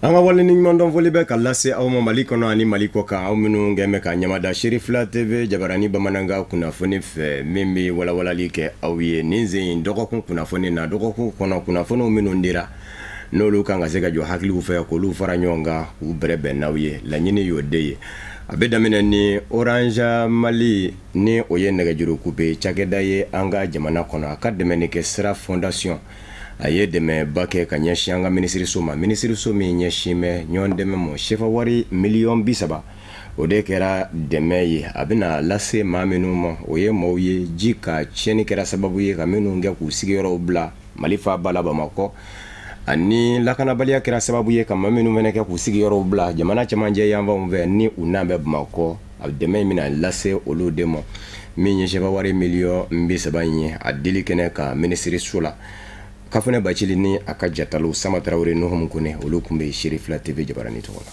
An ka wale ni ɲumandɔn foli bɛ ka lase aw ma Mali kɔnɔ ani Mali kɔ kan, aw minnu kɛn bɛ ka ɲamada Serifila TV jabarani bamanankan kunnafoni fɛ, min bɛ walawalali kɛ aw ye nin sen in dɔgɔkun kunnafoni na. Dɔgɔkun kɔnɔ kunnafoniw minnu dira, n'olu kan ka se ka jɔ hakiliw fɛ k'olu fara ɲɔgɔn kan k'u bɛrɛbɛn n'aw ye, laɲini y'o de ye. A bɛ daminɛ ni Orange Mali, ni o ye nɛgɛjuru coupe cakɛda ye an ka jamana kɔnɔ. A ka dɛmɛni kɛ sira fondation, a ye dɛmɛba kɛ ka ɲɛsin an ka minisiriso ma, minisiriso min ɲɛsin bɛ ɲɔgɔn dɛmɛ ma. Sefa wari miliyɔn 30, o de kɛra dɛmɛ ye. A bɛna lase maa minnu ma, o ye maaw ye ji ka tiɲɛni kɛra sababu ye ka minnu kɛ k'u sigiyɔrɔw bila Mali faaba la Bamakɔ, ani lakanabaliya kɛra sababu ye ka maa minnu fana kɛ k'u sigiyɔrɔw bila jamana cɛmancɛ yanfanw fɛ ni u nan bɛ Bamakɔ. A dɛmɛ in bɛna lase olu de ma. Min ye sefa wari miliyɔn 30 in ye, a dili kɛnɛ ka minisiriso la, Kafunɛ Bacili ni a ka jataliw Sama Tarawele, Nuhumu Kone, olu tun bɛ Serifila TV jabarani tɔgɔ la.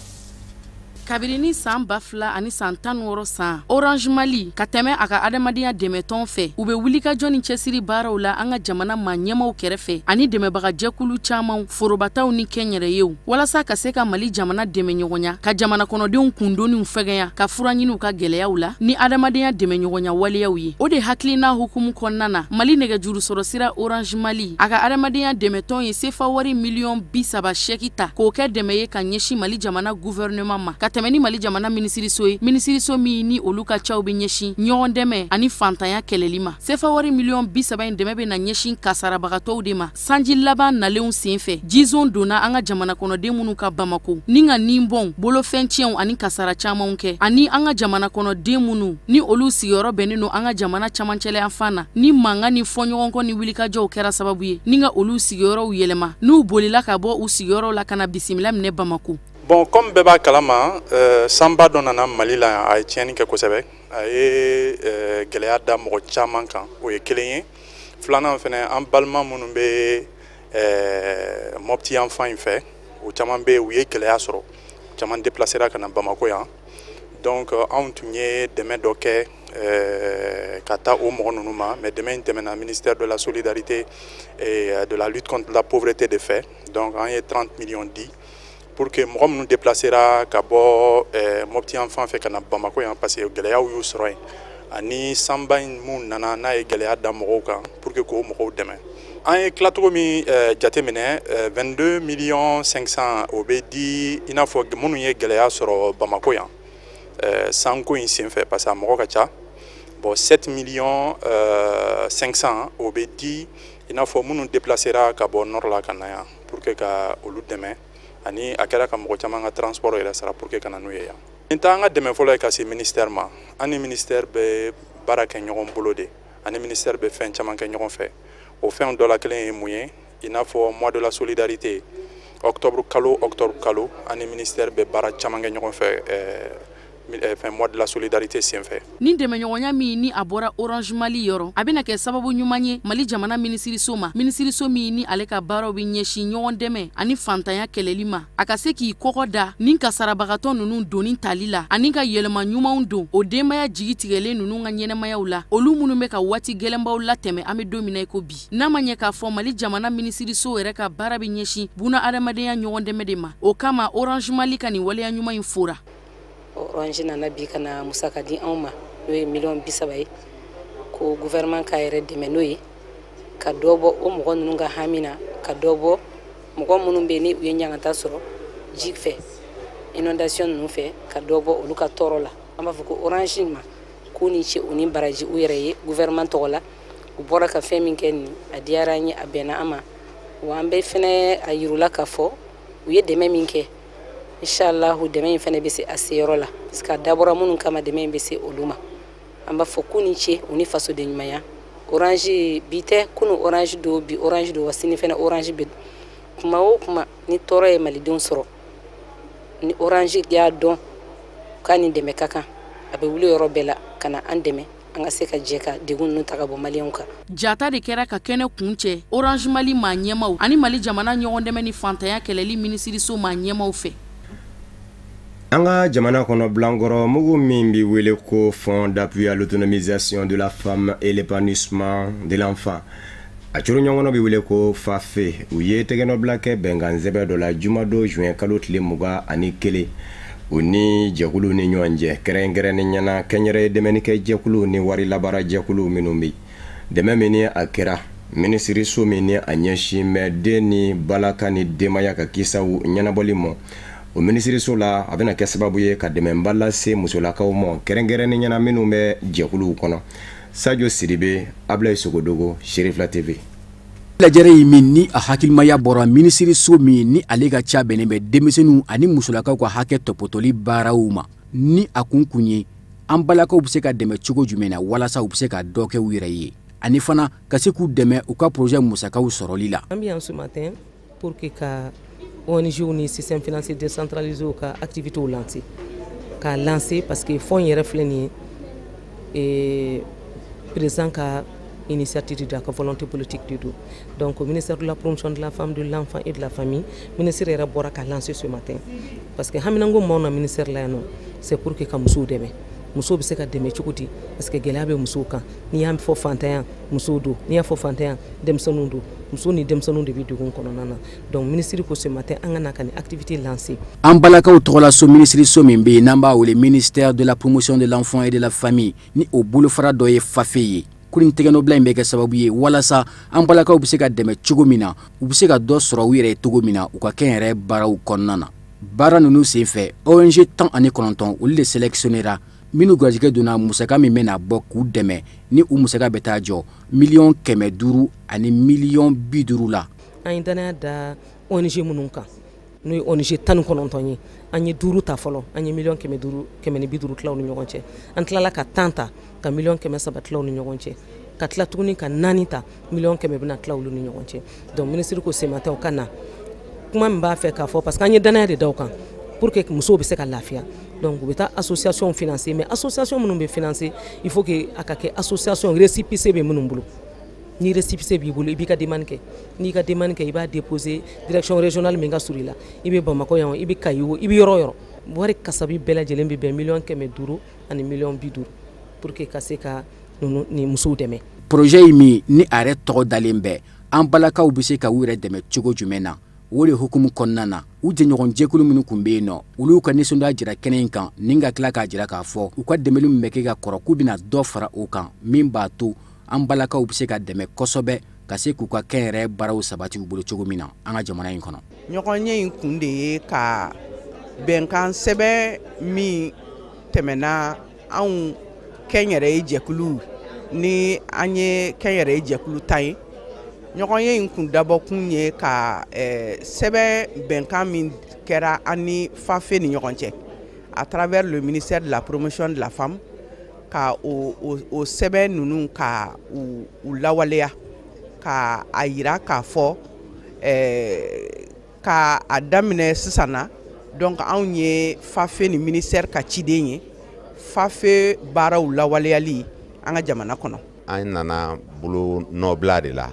Kabini ni san 2016 san, Orange Mali ka tɛmɛ a ka adamadenya dɛmɛtɔn fɛ, u bɛ wulikajɔ ni cɛsiri baaraw la an ka jamana maa ɲɛmaw kɛrɛfɛ ani dɛmɛbagajɛkulu caman, forobataw ni kɛnyɛrɛyew, walasa ka se ka Mali jamana dɛmɛ ɲɔgɔnya, ka jamana kɔnɔdenw kundoniw fɛgɛnya, ka fura ɲini u ka gɛlɛyaw la ni adamadenya dɛmɛ ɲɔgɔnya waleyaw ye. O de hakilina hukumu kɔnɔna na, Mali nɛgɛjuru sɔrɔ sira Orange Mali, a ka adamadenya dɛmɛtɔn ye sefa wari miliyɔn 30 sɛki ta k'o kɛ dɛmɛ ye ka ɲɛsin Mali jamana gouvernement ma, ka tɛmɛ ni Mali jamana minisiriso ye, minisiriso min ni olu ka caw bɛ ɲɛsin ɲɔgɔn dɛmɛ ani fantanya kɛlɛli ma. Sefa wari miliyɔn 30 in dɛmɛ bɛ na ɲɛsin kasarabagatɔw de ma, sanji laban nalenw senfɛ jizon donna an ka jamana kɔnɔden minnu ka Bamako ni ka ninbɔn, bolofɛn tiɲɛw ani kasara camanw kɛ, ani an ka jamana kɔnɔden minnu ni olu sigiyɔrɔ bɛnnen don an ka jamana camancɛla fan na, ni mankan ni fɔɲɔgɔnkɔ ni wulikajɔw kɛra sababu ye ni ka olu sigiyɔrɔw yɛlɛma, n'u bolila ka bɔ u sigiyɔrɔw la ka na bisimila minɛ Bamako. Bon, comme bɛɛ b'a kalama, sanba dɔ nana Mali la yan, a ye tiɲɛni kɛ kosɛbɛ, a ye gɛlɛya da mɔgɔ caman kan. O ye kelen ye. Filanan fɛnɛ, an balima minnu bɛ Mɔpti yan fan in fɛ, o caman bɛ yen, u ye gɛlɛya sɔrɔ, caman déplacera ka na Bamako yan. Donc anw tun ye dɛmɛ dɔ kɛ ka taa o mɔgɔ ninnu ma, mais dɛmɛ in tɛmɛna ministère de la Solidarité et de la Lutte contre la Pauvreté de fɛ. Donc an ye 30 millions di pour que mɔgɔ minnu déplacera ka bɔ Mɔpti yan fan fɛ ka na Bamako yan, parce que gɛlɛyaw y'u sɔrɔ yen, ani sanba in mun nana n'a ye gɛlɛya da mɔgɔw kan, pour que k'o mɔgɔw dɛmɛ. An ye tilacogo min jateminɛ, 22 millions 500, o bɛ di i n'a fɔ minnu ye gɛlɛya sɔrɔ Bamako yan sanko in senfɛ, parce que a mɔgɔ ka ca. Bon, 7 millions 500, o bɛ di i n'a fɔ minnu déplacera ka bɔ nord la ka na yan, pour que ka olu dɛmɛ, ani a kɛra ka mɔgɔ caman ka transport yɛrɛ sara pour que ka na n'u ye yan. Nin t'an ka dɛmɛ fɔlɔ ye ka se ministère ma. An ni ministère bɛ baara kɛ ɲɔgɔn bolo de, ani ministère bɛ fɛn caman kɛ ɲɔgɔn fɛ. O fɛnw dɔ la kelen ye mun ye? I n'a fɔ mois de la solidarité, octobre kalo, octobre kalo, ani ministère bɛ baara caman kɛ ɲɔgɔn fɛ fɛn mois de la solidarité senfɛ. Ni dɛmɛɲɔgɔnya min ni a bɔra Orange Mali yɔrɔ, a bɛna kɛ sababu ɲuman ye Mali jamana minisiriso ma, minisiriso min ni ale ka baaraw bɛ ɲɛsin ɲɔgɔn dɛmɛ ani fantanya kɛlɛli ma, a ka se k'i kɔgɔ da ni kasarabagatɔ ninnu doni tali la, ani ka yɛlɛma ɲumanw don o denbaya jigi tigɛlen ninnu ka ɲɛnɛmayaw la, olu minnu bɛ ka waati gɛlɛnbaw latɛmɛ an bɛ don min na i ko bi. N'a ma ɲɛ k'a fɔ Mali jamana minisiriso yɛrɛ ka baara bɛ ɲɛsin buna adamadenya ɲɔgɔn dɛmɛ de ma, o kama Orange Mali ka nin waleya ɲuman in fora. Orange nana bi ka na musaka di anw ma, n'o ye miliyɔn 30 ye, ko gouvernement k'a yɛrɛ dɛmɛ n'o ye ka dɔ bɔ o mɔgɔ ninnu ka hami na, ka dɔ bɔ mɔgɔ minnu bɛ yen ni u ye ɲangata sɔrɔ ji fɛ, inondation ninnu fɛ, ka dɔ bɔ olu ka tɔɔrɔ la. An b'a fɔ ko Orange ma k'u ni ce, u ni baraji u yɛrɛ ye gouvernement tɔgɔ la. U bɔra ka fɛn min kɛ nin, a diyara an ye, a bɛnna an ma. Wa an bɛ fɛnɛ a yir'u k'a fɔ u ye dɛmɛ min kɛ, inshallah dɛmɛ in fɛnɛ bɛ se a seyɔrɔ la, parce que a dabɔra minnu kama, dɛmɛ in bɛ se olu ma. An b'a fɔ k'u ni ce, u ni fasoden ɲumanya. Orange bi tɛ, kunu Orange don, bi Orange don, wa sini fɛnɛ Orange bɛ. Kuma o kuma ni tɔɔrɔ ye malidenw sɔrɔ, ni Orange y'a dɔn k'a ni dɛmɛ ka kan, a bɛ wuli yɔrɔ bɛɛ la ka na an dɛmɛ, an ka se ka jɛ ka degun ninnu ta ka bɔ maliyɛnw kan. Jata de kɛra ka kɛnɛ kun cɛ Orange Mali maa ɲɛmaw ani Mali jamana ɲɔgɔn dɛmɛ ni fantanya kɛlɛli minisiriso maa ɲɛmaw fɛ. An ka jamana kɔnɔ, bilankɔrɔ mugu min bɛ wele ko Fonds d'appui à l'autonomisation de la femme et l'épanouissement de l'enfant. A coro ɲɔgɔn bɛ wele ko FAFE. U ye tɛgɛnɔbila kɛ bɛnkan sɛbɛn dɔ la jumadon juin kalo tile 21, u ni jɛkulu ni ɲɔgɔn cɛ, kɛrɛnkɛrɛnnen ɲɛna kɛnyɛrɛye dɛmɛnikɛ jɛkulu ni wari labaara jɛkulu minnu bɛ dɛmɛ min ni a kɛra minisiriso min ni a ɲɛsin bɛ den ni balaka ni denbaya ka kisaw ɲɛnabɔli ma, o minisiriso la, a bɛna kɛ sababu ye ka dɛmɛba lase musolakaw ma, kɛrɛnkɛrɛnnen ɲɛna minnu bɛ jɛkuluw kɔnɔ. Sajo Sidibe, Ablaye Sogodogo, Serifila TV. Lajɛrɛ ye min ni a hakilimaya bɔra minisiriso min ni ale ka ca bɛnnen bɛ denmisɛnninw ani musolakaw ka hakɛ tɔpɔtɔli baaraw ma, ni a kun kun ye an balakaw bɛ se ka dɛmɛ cogo jumɛn na walasa u bɛ se ka dɔ kɛ u yɛrɛ ye, ani fana ka se k'u dɛmɛ u ka projet musakaw sɔrɔli la. An bɛ yan ce matin pour que ka ONG ni système financier décentralisé ka activités lancer, k'a lancer parce que fonds yɛrɛ filɛ nin ye, président ka initiative de a ka volonté politique de don. Donc au ministère de la Promotion de la Femme, de l'Enfant et de la Famille, ministre yɛrɛ bɔra ka lancer ce matin parce que haminanko maaw na ministère la yan nɔ, c'est pour que ka musow dɛmɛ. Musow bɛ se ka dɛmɛ cogo di? Parce que gɛlɛya bɛ musow kan. N'i y'a fɔ fantanya, musow don. N'i y'a fɔ fantanya, denmisɛnninw don. Musow ni denmisɛnninw de bɛ degun kɔnɔna na. Donc ministre ko ce matin an ka na ka nin activité lancer. An balakaw tɔgɔlaso minisiriso min bɛ yen n'an b'a wele ministère de la Promotion de l'Enfant et de la Famille, ni o bolofara dɔ ye FAFE ye, ko nin tɛgɛnɔbila in bɛ kɛ sababu ye walasa an balakaw bɛ se ka dɛmɛ cogo min na, u bɛ se ka dɔ sɔrɔ u yɛrɛ ye cogo min na u ka kɛnyɛrɛ baaraw kɔnɔna na. Baara ninnu senfɛ, ONG 19, olu de sélectionnera, minnu garijɛgɛ donna musaka min bɛna bɔ k'u dɛmɛ, ni u musaka bɛ taa jɔ 500 miliyɔn ni 50 miliyɔn la. An ye danaya da ONG minnu kan, n'o ye ONG 19 ye, an ye duuru ta fɔlɔ. An ye 500 miliyɔn 150 tilaw ni ɲɔgɔn cɛ. An tilala ka 10 ta ka 300 miliyɔn tilaw ni ɲɔgɔn cɛ, ka tila tuguni ka naani ta, 100 miliyɔn bɛna tila olu ni ɲɔgɔn cɛ. Donc ministre ko ce matin u ka na kuma min b'a fɛ k'a fɔ parce que an ye danaya de da u kan pour que musow bɛ se ka lafiya. Donc u bɛ taa association financer, mais association minnu bɛ financer, il faut que a ka kɛ association récépissé bɛ minnu bolo. Ni récépissé b'i bolo, i b'i ka demande kɛ. N'i ka demande kɛ, i b'a déposer direction régionale min ka surun i la. I bɛ Bamakɔ yan o, i bɛ Kayi o, i bɛ yɔrɔ o yɔrɔ. Wari kasabi bɛɛ lajɛlen bɛ bɛn 500 miliyɔn ni 50 miliyɔn pour que ka se ka ninnu ni musow dɛmɛ. Projet ye min ni a yɛrɛ tɔgɔ dalen bɛ an balakaw bɛ se ka u yɛrɛ dɛmɛ cogo jumɛn na, o de hukumu kɔnɔna na, u jɛɲɔgɔn jɛkulu minnu tun bɛ yen nɔ, olu ka nisɔndiya jira kɛnɛ in kan, ni ka tila k'a jira k'a fɔ u ka dɛmɛli min bɛ kɛ ka kɔrɔ, k'u bɛna dɔ fara o kan min b'a to an balakaw bɛ se ka dɛmɛ kosɛbɛ ka se k'u ka kɛnyɛrɛ baaraw sabati u bolo cogo min na an ka jamana in kɔnɔ. Ɲɔgɔn ye in kun de ye ka bɛnkan sɛbɛn min tɛmɛna anw kɛnyɛrɛye jɛkulu ni an ye kɛnyɛrɛye jɛkulu 10 ye. Ɲɔgɔn ye in kun dabɔkun ye ka sɛbɛn bɛnkan min kɛra an ni FAFE ni ɲɔgɔn cɛ à travers le ministère de la Promotion de la Femme, ka o sɛbɛn ninnu ka u lawaleya, ka a yira k'a fɔ ka a daminɛ sisan na. Donc anw ye FAFE ni ministère ka ciden ye FAFE baaraw lawaleyali an ka jamana kɔnɔ. An nana bolo nɔbila de la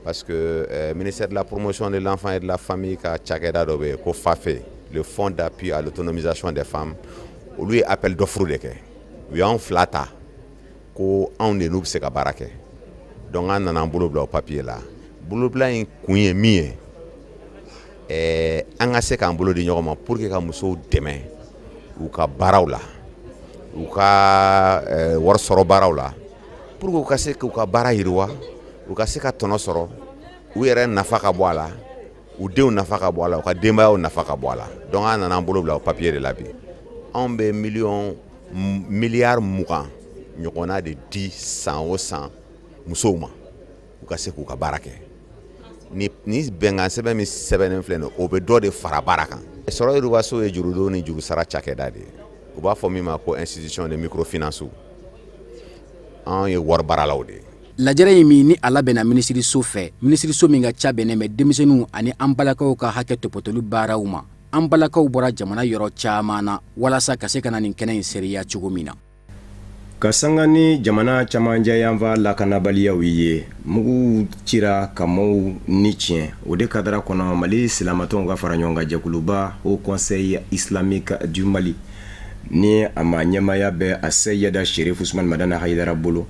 parce que ministère de la Promotion de l'Enfant et de la Famille ka cakɛda dɔ bɛ yen ko FAFE, le Fonds d'appui à l'autonomisation des femmes, olu ye appel d'offre de kɛ. U y'anw fila ta ko anw de n'u bɛ se ka baara kɛ. Donc an nana an bolo bila o papier la. Bolobila in kun ye min ye, an ka se k'an bolo di ɲɔgɔn ma pour que ka musow dɛmɛ u ka baaraw la, u ka wari sɔrɔ baaraw la, pour que u ka se k'u ka baara yiriwa, u ka se ka tɔnɔ sɔrɔ, u yɛrɛ nafa ka bɔ a la, u denw nafa ka bɔ a la, u ka denbayaw nafa ka bɔ a la. Donc an nana an bolo bila o papier de la. Bi anw bɛ 20 miliyari ɲɔgɔnna de di san o san musow ma u ka se k'u ka baara kɛ. Ni bɛnkan sɛbɛn min sɛbɛnnen filɛ nin ye, o bɛ dɔ de fara baara kan. Sɔrɔ yiriwaso ye jurudon ni jurusara cakɛda de ye, u b'a fɔ min ma ko institution de microfinance. Anw ye wari baaralaw de ye. Lajɛrɛ ye min ni a labɛnna minisiriso fɛ, minisiriso min ka ca bɛnnen bɛ denmisɛnninw ani an balakaw ka hakɛ tɔpɔtɔli baaraw ma. An balakaw bɔra jamana yɔrɔ caman na walasa ka se ka na nin kɛnɛ in seereya cogo min na. Ka sanga ni jamana camancɛ yanfan lakanabaliyaw ye, muguw cira ka maaw ni tiɲɛ, o de kadara kɔnɔ, Mali silamatɔnw ka fara ɲɔgɔn kan jɛkuluba Haut Conseil islamique du Mali, ni a ma ɲɛmaya bɛ a Seyida Sherif Usman Madani Hayidara bolo.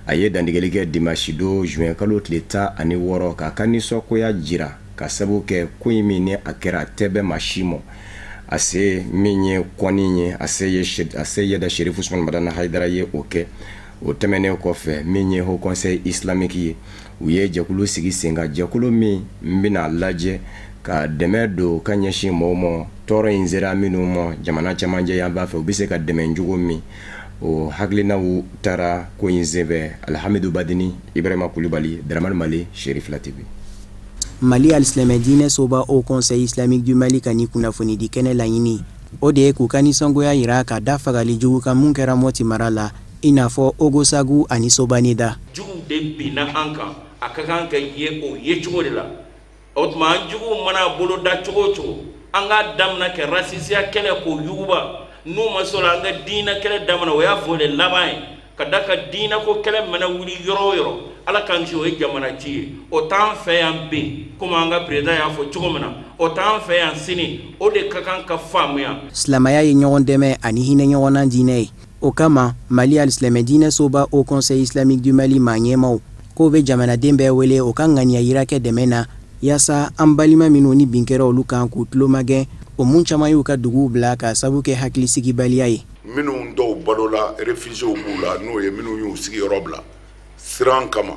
A ye dantigɛli kɛ dimanche don juin kalo tile 16, k'a ka nisɔngoya jira ka sabu kɛ ko in min ni a kɛra, a tɛ bɛn maa si ma. A se min ye kɔni ye, a Seyida Sherifu Usumani Madani Hayidara ye o kɛ. O tɛmɛnen kɔfɛ, min ye Haut Conseil islamique ye, u ye jɛkulu sigi sen kan, jɛkulu min bɛna lajɛ ka dɛmɛ don ka ɲɛsin mɔgɔw ma, tɔɔrɔ in sera minnu ma jamana camancɛ yan b'a fɛ, u bɛ se ka dɛmɛ cogo min. O hakilinaw taara ko in senfɛ. Alhamidu Badini, Ibrahima Kulubali, Dramane Mali, Cherifila TV. Mali alisilamɛ diinɛ soba Haut Conseil islamique du Mali ka ni kunnafonidi kɛnɛ laɲini, o de ye k'u ka nisɔngoya yira ka da fagali jugu kan mun kɛra Mɔti mara la, i n'a fɔ Ogosagu ani Sobanida. Juguw de binna an kan, a ka kan ka ye o ye cogo de la. O tuma, an juguw mana bolo da cogo o cogo, an k'a daminɛ kɛ rasisiya kɛlɛ k'o yuguba. N'u ma sɔrɔ, an ka diinɛ kɛlɛ daminɛ. O y'a fɔ de laban ye ka da ka diinɛ ko kɛlɛ mana wuli yɔrɔ o yɔrɔ, Ala k'an kisi, o ye jamana ci ye. O t'an fɛ yan bi, komi an ka président y'a fɔ cogo min na, o t'an fɛ yan sini. O de ka kan ka faamuya. Silamɛya ye ɲɔgɔn dɛmɛ ani hinɛ ɲɔgɔnna diinɛ ye. O kama, Mali alisilamɛ diinɛ soba Haut Conseil islamique du Mali maa ɲɛmaw k'o bɛ jamanaden bɛɛ wele o ka ŋaniya yira kɛ dɛmɛ na, yaasa an balima minnu ni bin kɛra olu kan, k'u tulomagɛn, o mun caman y'u ka duguw bila ka sabu kɛ hakilisigibaliya ye. Minnu dɔw balola, réfugiés b'u la, n'o ye minnu y'u sigiyɔrɔ bila siran kama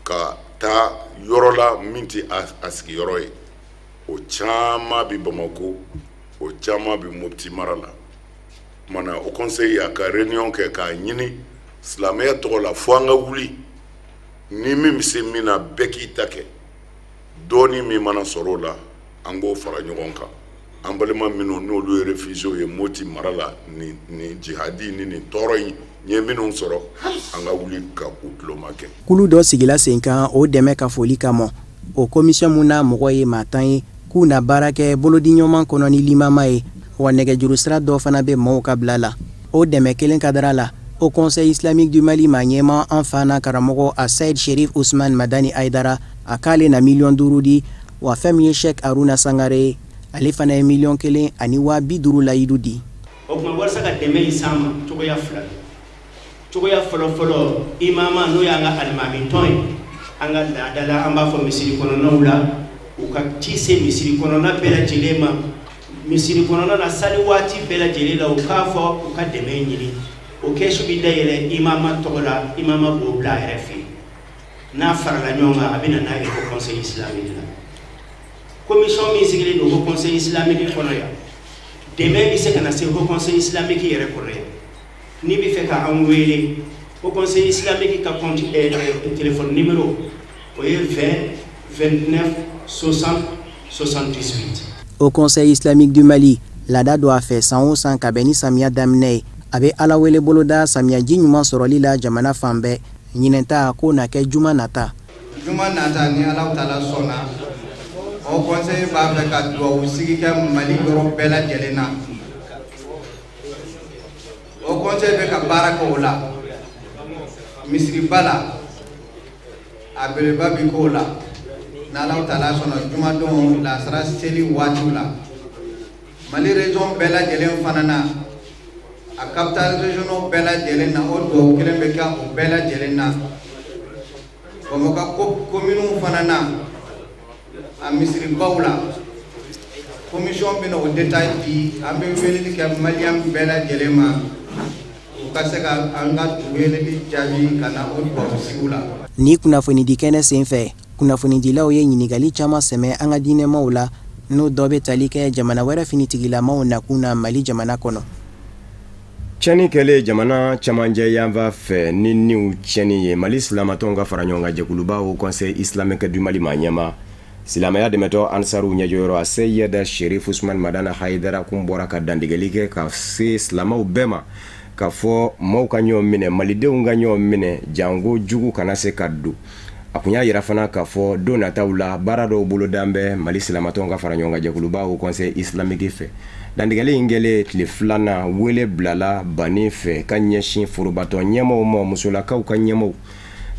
ka taa yɔrɔ la min tɛ a sigiyɔrɔ ye, o caman bɛ Bamako, o caman bɛ Mopti mara la. Kumana, Haut Conseil y'a ka réunion kɛ k'a ɲini silamɛya tɔgɔ la fo an ka wuli ni min bɛ se min na, bɛɛ k'i ta kɛ. Dɔɔni min mana sɔrɔ o la, an k'o fara ɲɔgɔn kan, an balima minnu n'olu ye réfugiés ye Moti mara la, nin jihadi ni nin tɔɔrɔ in ye minnu sɔrɔ, an ka wuli ka u tuloma kɛ. Kulu dɔ sigila sen kan o dɛmɛ ka foli kama. O commission mun n'a mɔgɔ ye maa 10 ye, k'u na baara kɛ bolodiɲɔgɔnma kɔnɔ ni limama ye, wa nɛgɛjuru sira dɔ fana bɛ maaw ka bila la o dɛmɛ kelen kadara la. Haut Conseil islamique du Mali maa ɲɛma, an fa n'a karamɔgɔ Asayid Sherif Usman Madani Aidara, a k'ale na miliyɔn 5 di. Wa fɛn min ye Sheikh Aruna Sangare ye, ale fana ye miliyɔn 1 ni 50.000 layidu di. O tuma, walasa ka dɛmɛ in s'an ma, cogoya fila. Cogoya fɔlɔ-fɔlɔ, imama, n'o y'an ka alimami tɔn ye, an ka laada la, an b'a fɔ misiri kɔnɔnaw la, u ka ci se misiri kɔnɔna bɛɛ lajɛlen ma. Misiri kɔnɔna na, sali waati bɛɛ lajɛlen la, u k'a fɔ u ka dɛmɛ ɲini. O kɛsu bi dayɛlɛ imama tɔgɔ la, imama b'o bila a yɛrɛ fɛ yen. N'a farala ɲɔgɔn kan, a bɛ na n'a ye Haut Conseil islamique la. Commission min sigilen don Haut Conseil islamique kɔnɔ yan, dɛmɛ bɛ se ka na se Haut Conseil islamique yɛrɛ kɔrɔ yan. N'i bɛ fɛ ka an wele, Haut Conseil islamique ka compte téléphone numéro, o ye 20 29 60 78. Haut Conseil islamique du Mali, laada don a fɛ, san o san, ka bɛn ni samiya daminɛ ye, a bɛ Ala wele boloda samiyaji ɲuman sɔrɔli la jamana fan bɛɛ. Ɲinɛta k'o na kɛ juma nata. Juma nata, ni Ala taala sɔnna, Haut Conseil b'a fɛ ka duwawu sigi kɛ Mali yɔrɔ bɛɛ lajɛlen na. Haut Conseil bɛ ka baara kɛ o la. Misiriba la, a belebeleba bi k'o la. N'Ala taala sɔnna, jumadon lasara seli waatiw la, Mali région bɛɛ lajɛlen fana na, a capitale régionaux bɛɛ lajɛlen na, o duwawu kelen bɛ kɛ o bɛɛ lajɛlen na. Bamakɔ communes fana na, a misiribaw la, commission bɛna o détail di. An bɛ weleli kɛ maliyɛn bɛɛ lajɛlen ma, u ka se ka an ka weleli jaabi ka na o duwawu sigiw la. Ni kunnafonidi kɛnɛ sen fɛ, kunnafonidilaw ye ɲininkali caman sɛmɛ an ka diinɛmaw la, n'o dɔ bɛ tali kɛ jamana wɛrɛ finitigilamaw nakun na Mali jamana kɔnɔ. Tiɲɛni kɛlen jamana camancɛ yanfan fɛ ni niw tiɲɛni ye, Mali silamatɔnw ka fara ɲɔgɔn kan jɛkuluba Haut Conseil islamique du Mali maa ɲɛma, silamɛya dɛmɛtɔ Ansaru ɲɛjɔyɔrɔ Aseyida Sherif Usman Madana Hayidara kun bɔra ka dantigɛli kɛ ka se silamɛw bɛɛ ma, k'a fɔ maaw ka ɲɔgɔn minɛ, malidenw ka ɲɔgɔn minɛ, janko jugu kana se ka don. A kun y'a yira fana k'a fɔ don nataw la, baara dɔw bolodan bɛ Mali silamatɔnw ka fara ɲɔgɔn kan jɛkuluba Haut Conseil islamique fɛ. Dantigɛli in kɛlen tile filanan, wele bilala banni fɛ ka ɲɛsin forobatɔ ɲɛmaw ma, musolakaw ka ɲɛmaw,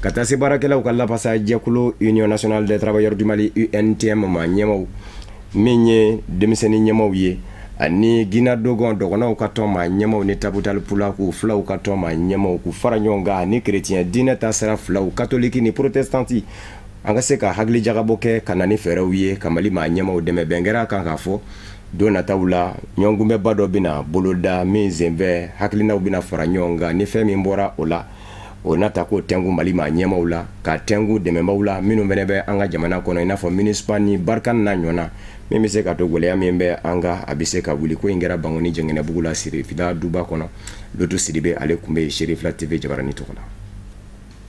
ka taa se baarakɛlaw ka lafasa jɛkulu Union nationale des travailleurs du Mali, UNTM, ma ɲɛmaw, min ye denmisɛnnin ɲɛmaw ye. Ani Gina Dogon dɔgɔnɔw ka tɔn maa ɲɛmaw ni Tabital Pulaku fulaw ka tɔn maa ɲɛmaw k'u fara ɲɔgɔn kan, ani kerecɛn diinɛ ta sira filaw, katoliki ni protestanti, an ka se ka hakili jagabɔ kɛ ka na ni fɛɛrɛw ye ka Mali maa ɲɛmaw dɛmɛ. Bɛn kɛra kan k'a fɔ don nataw la ɲɔgɔnkunbɛnba dɔ bɛna boloda min senfɛ hakilinaw bɛna fara ɲɔgɔn kan, ni fɛn min bɔra o la o na ta k'o tɛnku Mali maa ɲɛmaw la, ka tɛnku dɛmɛbaw la minnu fana bɛ an ka jamana kɔnɔ, i n'a fɔ MINUSMA ni Barkhane n'a ɲɔgɔnna, min bɛ se ka to gɛlɛya min bɛ an kan a bɛ se ka wuli. Ko in kɛra Bankoni Jɛngɛnɛbugu la Sirifila duba kɔnɔ. Lutu Sidibe ale tun bɛ yen Serifila TV jabaranin tɔgɔ la.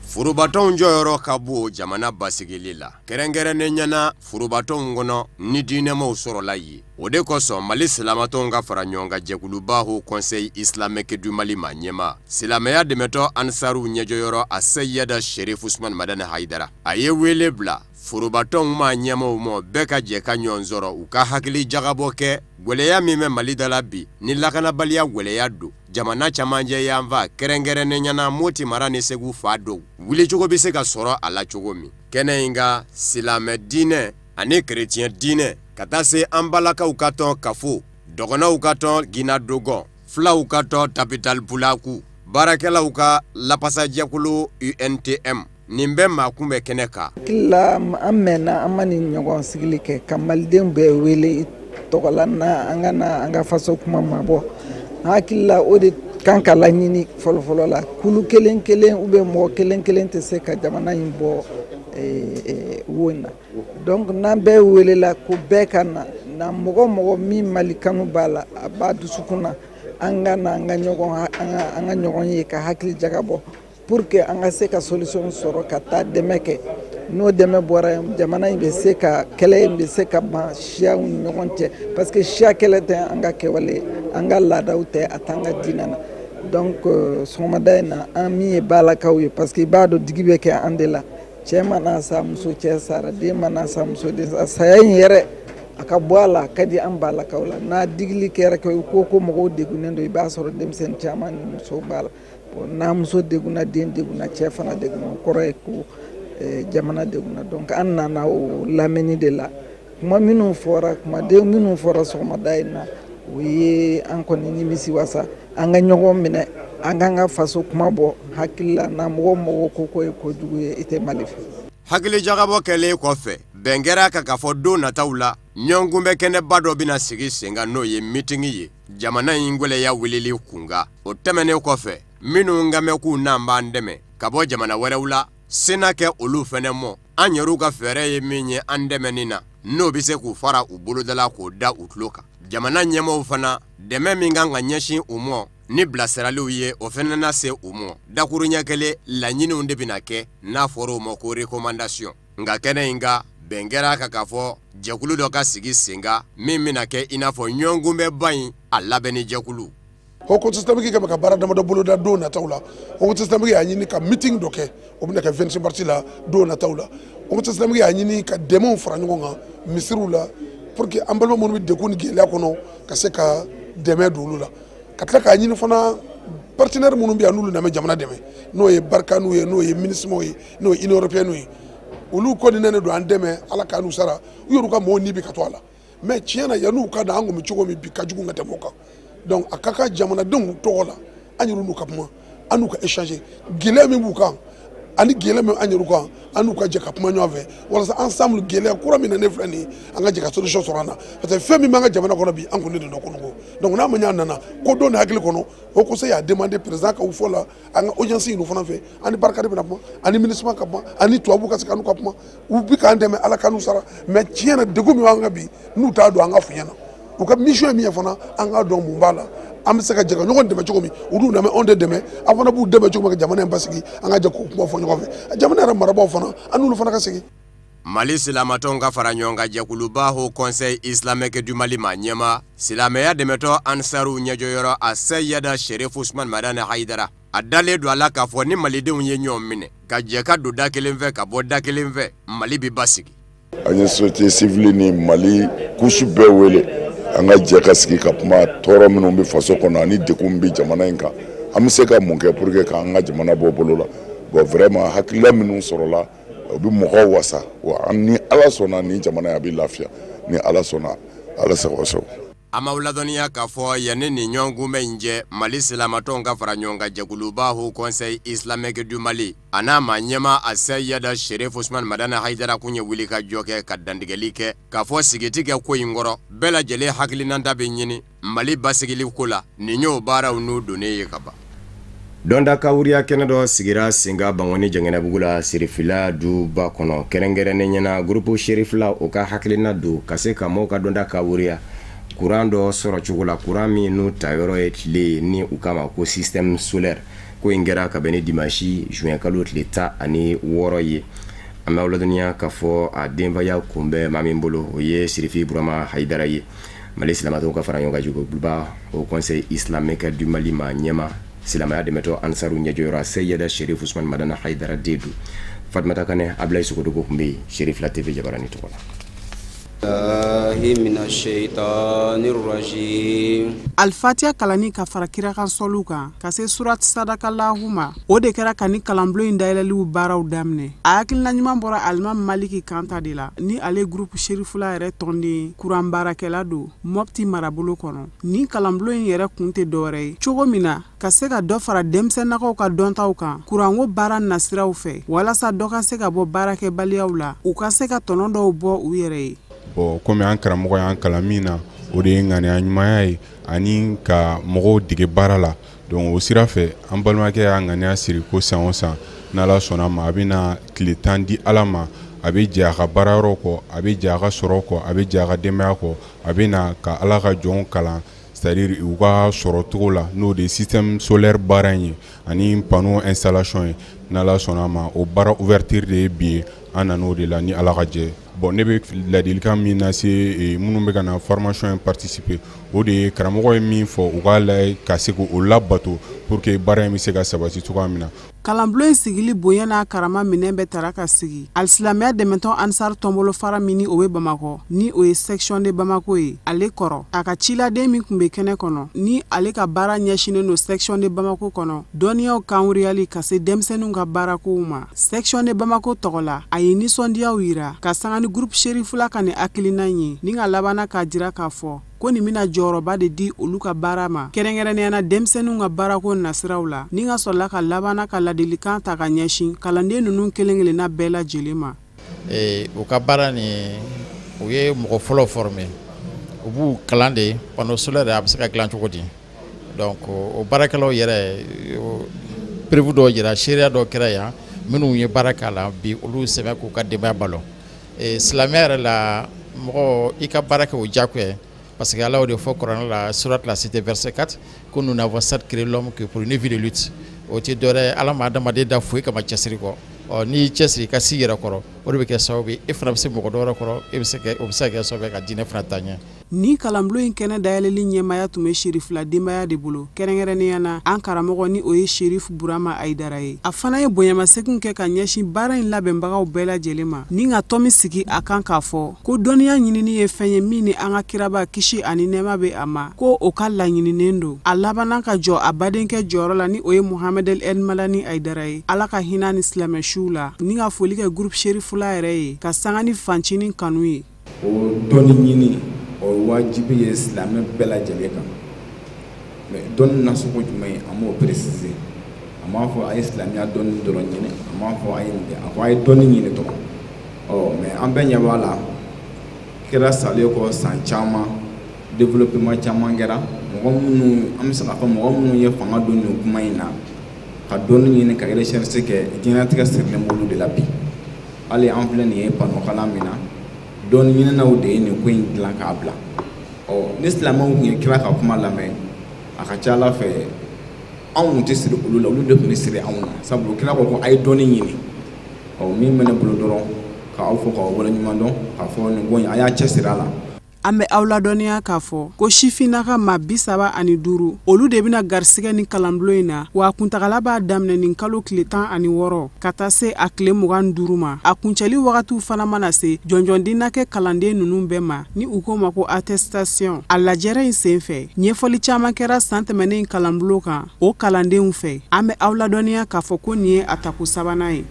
Forobatɔnw jɔyɔrɔ ka bon jamana basigili la, kɛrɛnkɛrɛnnen ɲɛna forobatɔnw kɔnɔ ni diinɛmaw sɔrɔla yen. O de kosɔn Mali silamatɔnw ka fara ɲɔgɔn kan jɛkuluba Haut Conseil Islamique du Mali ma ɲɛma silamɛya dɛmɛtɔ Ansaruw ɲɛjɔyɔrɔ a Seyida Sherif Usman Madani Hayidara, a ye wele bila forobatɔnw maa ɲɛmaw ma, bɛɛ ka jɛ ka ɲɔgɔn sɔrɔ u ka hakili jagabɔ kɛ gwɛlɛya min bɛ Mali da la bi ni lakanabaliya gwɛlɛya don jamana camancɛ yanfan, kɛrɛnkɛrɛnnen ɲɛna Moti mara ni Segu fa dɔw, wulicogo bɛ se ka sɔrɔ a la cogo min. Kɛnɛ in ka silamɛ diinɛ ani kerecɛn diinɛ ka taa se an balakaw ka tɔn Kafo, dɔgɔnɔw ka tɔn Gina Dogon, fulaw ka tɔn Tabital Pulaku, baarakɛlaw ka lapasajɛkulu UNTM, nin bɛɛ maa kun bɛ kɛnɛ kan. Hakili la an mɛnna an ma nin ɲɔgɔn sigili kɛ ka malidenw bɛɛ wele tɔgɔ la na an ka na an ka faso kuma mabɔ. An hakili la o de kan ka laɲini fɔlɔfɔlɔ la. Kulu kelen kelen ou bien mɔgɔ kelen kelen tɛ se ka jamana in bɔ wo in na. Donc n'an bɛɛ welela ko bɛɛ ka na na, mɔgɔ mɔgɔ min Mali kanu b'a la, a b'a dusukun na, an ka na an ka ɲɔgɔn ye ka hakili jagabɔ pour que an ka se ka solution sɔrɔ ka taa dɛmɛ kɛ. N'o dɛmɛ bɔra yen, jamana in bɛ se ka kɛlɛ in bɛ se ka ban siyaw ni ɲɔgɔn cɛ, parce que siya kɛlɛ tɛ an ka kɛwale, an ka laadaw tɛ, a t'an ka diinɛ na. Donc sɔgɔmada in na, an min ye balakaw ye, parce que i b'a dɔn digi bɛ kɛ an de la. Cɛ mana sa, muso cɛ sara, den mana sa, muso den sara. Saya in yɛrɛ a ka bɔ a la, a ka di an balakaw la. N'a digili kɛra ko mɔgɔw degunnen don, i b'a sɔrɔ denmisɛnnin caman ni musow b'a la. Bon, n'a muso degunna, den degunna, cɛ fana degunna, o kɔrɔ ye ko jamana degunna. Donc an nana o lamɛnni de la. Kuma minnu fɔra, kumaden minnu fɔra sɔgɔmada in na, o ye an kɔni nimisi wasa. An ka ɲɔgɔn minɛ, an k'an ka faso kuma bɔ hakili la. Na mɔgɔ mɔgɔ ko ye kojugu ye, i tɛ Mali fɛ. Hakili jagabɔ kɛlen kɔfɛ, bɛn kɛra kan k'a fɔ don nataw la ɲɔgɔnkunbɛ kɛnɛba dɔ bɛna sigi sen kan, n'o ye mitingi ye jamana in gwɛlɛya weleli kunkan. O tɛmɛnen kɔfɛ, minnu kan bɛ k'u n'an b'an dɛmɛ ka bɔ jamana wɛrɛw la, sena kɛ olu fɛnɛ mɔ an yɛrɛw ka fɛɛrɛ ye min ye an dɛmɛni na, n'o bɛ se k'u fara u bolodala k'o da u tulo kan. Jamana ɲɛmaw fana, dɛmɛ min kan ka ɲɛsin u mɔ ni bilasiraliw ye, o fɛnɛ na se u mɔ. Dakuruɲɛ kelen, laɲiniw de bɛna kɛ n'a fɔra o ma ko recommandation. Nka kɛnɛ in kan, bɛn kɛra kan k'a fɔ jɛkulu dɔ ka sigi sen kan min bɛna kɛ i n'a fɔ ɲɔgɔnkunbɛnba in a labɛnni jɛkulu. Haut Conseil islamique kɛ bɛ ka baara damadɔ boloda don nataw la. Haut Conseil islamique y'a ɲini ka meeting dɔ kɛ, o bɛna kɛ 26 mars la don nataw la. Haut Conseil islamique y'a ɲini ka dɛmɛw fara ɲɔgɔn kan misiriw la pour que an balima minnu bɛ degun ni gɛlɛya kɔnɔ ka se ka dɛmɛ don olu la, ka tila k'a ɲini fana partenaire minnu bɛ yan n'olu nana jamana dɛmɛ, n'o ye Barkhane ye, n'o ye MINUSMA ye, n'o ye Union européenne ye, olu kɔni nana don an dɛmɛ, Ala k'an n'u sara, u yɛrɛ ka mɔgɔw ni bi ka to a la. Mais tiɲɛ na, yan'u ka na, an kun bɛ cogo min bi ka jugu ka tɛmɛ o kan. Donc a ka kan jamanadenw tɔgɔ la, an yɛrɛ n'u ka kuma, an n'u ka échanger gɛlɛya min b'u kan ani gɛlɛya min an yɛrɛ kan, an n'u ka jɛ ka kuma ɲɔgɔn fɛ walasa ensemble gɛlɛya kura min na ne filɛ nin ye, an ka jɛ ka solution sɔrɔ an na, parce que fɛn min b'an ka jamana kɔnɔ bi, an kun de don kɔnɔ. Donc n'a ma ɲɛ, an nana ko don hakili kɔnɔ, Haut Conseil y'a demandé président ka fɔ la an ka audience ɲini o fana fɛ. An ni Barkhane bɛna kuma, ani MINUSMA ka kuma, ani tubabu ka se ka n'u ka kuma. U bi k'an dɛmɛ, Ala k'an n'u sara. Mais tiɲɛ na, degun min b'an kan bi, n'u t'a dɔn, an ka f'u ɲɛna u ka mission ye min ye fana, an k'a dɔn mun b'a la, an bɛ se ka jɛ ka ɲɔgɔn dɛmɛ cogo min. Olu nana anw de dɛmɛ, an fana b'u dɛmɛ cogo min ka jamana in basigi. An ka jɛ k'o kuma fɔ ɲɔgɔn fɛ, jamana yɛrɛ marabaaw fana, an n'olu fana ka sigi. Mali silamatɔnw ka fara ɲɔgɔn kan jɛkuluba Haut Conseil Islamique du Mali ma ɲɛma silamɛya dɛmɛtɔ Ansaruw ɲɛjɔyɔrɔ a Seyida Sherif Usman Madani Hayidara, a dalen don a la k'a fɔ ni malidenw ye ɲɔgɔn minɛ ka jɛ ka don da kelen fɛ ka bɔ da kelen fɛ, Mali bɛ basigi. An ye société civile ni Mali couche bɛɛ wele, an ka jɛ ka sigi ka kuma tɔɔrɔ minnu bɛ faso kɔnɔ ani degun min bɛ jamana in kan, an bɛ se ka mun kɛ pour que k'an ka jamana bɔ bolo la. Bon, vraiment, hakilila minnu sɔrɔla, o bɛ mɔgɔw wasa wa. Ni Ala sɔnna, ni jamana in a bɛ lafiya ni Ala sɔnna. Ala sago sago. An m'aw ladɔnniya k'a fɔ yanni nin ɲɔgɔnkunbɛn in cɛ, Mali silamatɔnw ka fara ɲɔgɔn kan jɛkuluba Haut Conseil Islamique du Mali, a n'a maa ɲɛmaa Aseyida Serif Usumani Madani Hayidara kun ye wulikajɔ kɛ ka dantigɛli kɛ k'a fɔ sigi tɛ kɛ ko in kɔrɔ, bɛɛ lajɛlen hakilinata bɛ ɲini Mali basigili ko la. Nin y'o baaraw n'u donnen ye ka ban. Dɔnta kawuriya kɛnɛ dɔ sigira sen kan Bankɔni Jɛngɛnɛbugu la, Serifila duba kɔnɔ, kɛrɛnkɛrɛnnen ɲɛna groupe Serifila o ka hakilina don ka se ka maaw ka dɔnta kawuriya kuran dɔ sɔrɔ cogo la, kuran min n'u ta yɔrɔ ye tile ye, ni u k'a ma ko système solaire. Ko in kɛra ka bɛn ni dimanche juin kalo tile 16 ye. An b'aw ladɔnniya k'a fɔ a denbaya kun bɛ maa min bolo, o ye Serifi Burama Hayidara ye, Mali silamatɔnw ka fara ɲɔgɔn kan jɛkuluba Haut Conseil Islamique du Mali maa ɲɛmaa, silamɛya dɛmɛtɔ Ansaru ɲɛjɔyɔrɔ Seyida Serif Usumani Madani Hayidara den don. Fatumata Kanɛ, Abulayi Sogodogo tun bɛ yen Serifila TV jabarani tɔgɔ la. Alifatiya kalanni ka fara kirakan sɔliw kan ka se surat sadakalahu ma, o de kɛra ka ni kalanbulon in dayɛlɛliw baaraw daminɛ. A hakilina ɲuman bɔra Alimami Maliki Kanta de la, ni ale groupe Serifula yɛrɛ tɔnden kuran baarakɛla don Mɔpti marabolo kɔnɔ. Nin kalanbulon in yɛrɛ kun tɛ dɔwɛrɛ ye cogo min na ka se ka dɔ fara denmisɛnnakaw ka dɔntaw kan kuranko baara nasiraw fɛ, walasa dɔ ka se ka bɔ baarakɛbaliyaw la, u ka se ka tɔnɔ dɔw bɔ u yɛrɛ ye. Bon, komi an karamɔgɔ y'an kalan min na, o de ye ŋaniya ɲumanya ye ani ka mɔgɔw dege baara la. Donc o sira fɛ, an balimakɛ y'a ŋaniya siri ko san o san, n'Ala sɔnna ma, a bɛna tile 10 di Ala ma. A bɛ jɛ a ka baarayɔrɔ kɔ, a bɛ jɛ a ka sɔrɔ kɔ, a bɛ jɛ a ka denbaya kɔ, a bɛ na ka Ala ka jɔnw kalan, c'est-à-dire u ka sɔrɔ cogo la, n'o de ye système solaire baara in ye ani panneau installation ye. N'Ala sɔnna ma, o baara ouverture de ye bi ye, an nan'o de la ni Ala ka jɛ. Bon, ne bɛ ladilikan min lase minnu bɛ ka na formation in participer, o de ye karamɔgɔ ye min fɔ, u k'a lajɛ ka se k'o labato pour que baara in bɛ se ka sabati cogoya min na. Kalanbulon in sigili bonya n'a karama minɛn bɛɛ tara ka sigi alisilamɛya dɛmɛtɔn Ansar tɔnbolo fara min ni o bɛ Bamakɔ, ni o ye section de Bamako ye, ale kɔrɔ. A ka ciladen min tun bɛ kɛnɛ kɔnɔ, ni ale ka baara ɲɛsinnen don section de Bamako kɔnɔ dɔnniyaw kanwuriyali ka se denmisɛnninw ka baarakow ma section de Bamako tɔgɔ la, a ye nisɔndiyaw yira ka sanga ni groupe Serifula ka nin hakilina ye, ni ka labanna k'a jira k'a fɔ ko nin bɛna jɔyɔrɔba de di olu ka baara ma, kɛrɛnkɛrɛnnenya na denmisɛnninw ka baarako nasiraw la, ni ka sɔrɔla ka labanna ka ladilikan ta ka ɲɛsin kalanden ninnu kelen kelenna bɛɛ lajɛlen ma. U ka baara nin, u ye mɔgɔ fɔlɔ former, u b'u kalan de panneau solaire a bɛ se ka dilan cogo di. Donc o baarakɛlaw yɛrɛ preuve dɔw jira, seereya dɔw kɛra yan, minnu ye baara k'a la bi, olu sɛbɛn k'u ka denbaya balo. Silamɛya yɛrɛ la, mɔgɔ i ka baara kɛ o diyagoya. Parce que Allah de fɔ Coran la, sourate la cité verset 4, que nous n'avons certes créé l'homme que pour une vie de lutte. O tɛ dɔwɛrɛ, Ala ma adamaden da foyi kama cɛsiri kɔ. Ɔ n'i cɛsiri ka s'i yɛrɛ kɔrɔ, o de bɛ kɛ sababu ye e fana bɛ se mɔgɔ dɔ wɛrɛ kɔrɔ, e bɛ se kɛ o bɛ se ka kɛ sababu ye ka diinɛ fana taa ɲɛ. Nin kalanbulon in kɛnɛ dayɛlɛli ɲɛmaaya tun bɛ Serifila denbaya de bolo, kɛrɛnkɛrɛnnenya na an karamɔgɔ ni o ye Serif Burama Hayidara ye. A fana ye bonyamasegin kɛ ka ɲɛsin baara in labɛnbagaw bɛɛ lajɛlen ma, ni ka tɔmi sigi a kan k'a fɔ ko dɔnniya ɲinini ye fɛn ye min ni an ka kiraba kisi ani nɛɛma bɛ a ma, ko o ka laɲininen don. A labanna ka jɔ a badenkɛ jɔyɔrɔ la, ni o ye Mohamed El Madani Hayidara ye, Ala ka hinɛ ni silamɛ siw la, ni ka foli kɛ groupe Serifula yɛrɛ ye ka sanga ni fancinin kanu ye. O dɔnni ɲini, o ye wajibi ye silamɛ bɛɛ lajɛlen kan. Mais dɔnni nasugu jumɛn ye, an m'o préciser. A m'a fɔ a ye silamɛya dɔnni dɔrɔn ɲini, a m'a fɔ a ye nin kɛ, a ko a ye dɔnni ɲini dɔrɔn. Ɔ mais an bɛɛ ɲɛ b'a la, kira salen kɔ san caman, développement caman kɛra. Mɔgɔ minnu, an bɛ se k'a fɔ mɔgɔ minnu ye fanga don nin kuma in na, ka dɔnni ɲini ka recherche kɛ, diɲɛlatigɛ sirilen b'olu de la bi. Hali an filɛ nin ye panneau kalan min na, dɔnni ɲininaw de ye nin ko in dilan k'a bila. Ɔ ni silamɛw tun ye kira ka kuma lamɛn, a ka ca Ala fɛ anw tun tɛ siri olu la, olu de tun bɛ siri anw na, sabu kira ko ko a ye dɔnni ɲini. Ɔ min bɛ ne bolo dɔrɔn k'aw fo k'aw waleɲuman dɔn, k'a fɔ nin ko in a y'a cɛsiri a la. An bɛ aw ladɔnniya k'a fɔ ko sifinnaka maa 35, olu de bɛna garisigɛ ni kalanbulon in na, wa a kuntagala b'a daminɛ nin kalo tile 16 ka taa se a tile 25 ma. A kuncɛli wagatiw fana mana se, jɔnjɔnden na kɛ kalanden ninnu bɛɛ ma, ni u k'o ma ko attestation. A lajɛrɛ in senfɛ, ɲɛfɔli caman kɛra san tɛmɛnen kalanbulon kan o kalandenw fɛ. An bɛ aw ladɔnniya k'a fɔ ko nin ye a tako sabanan ye.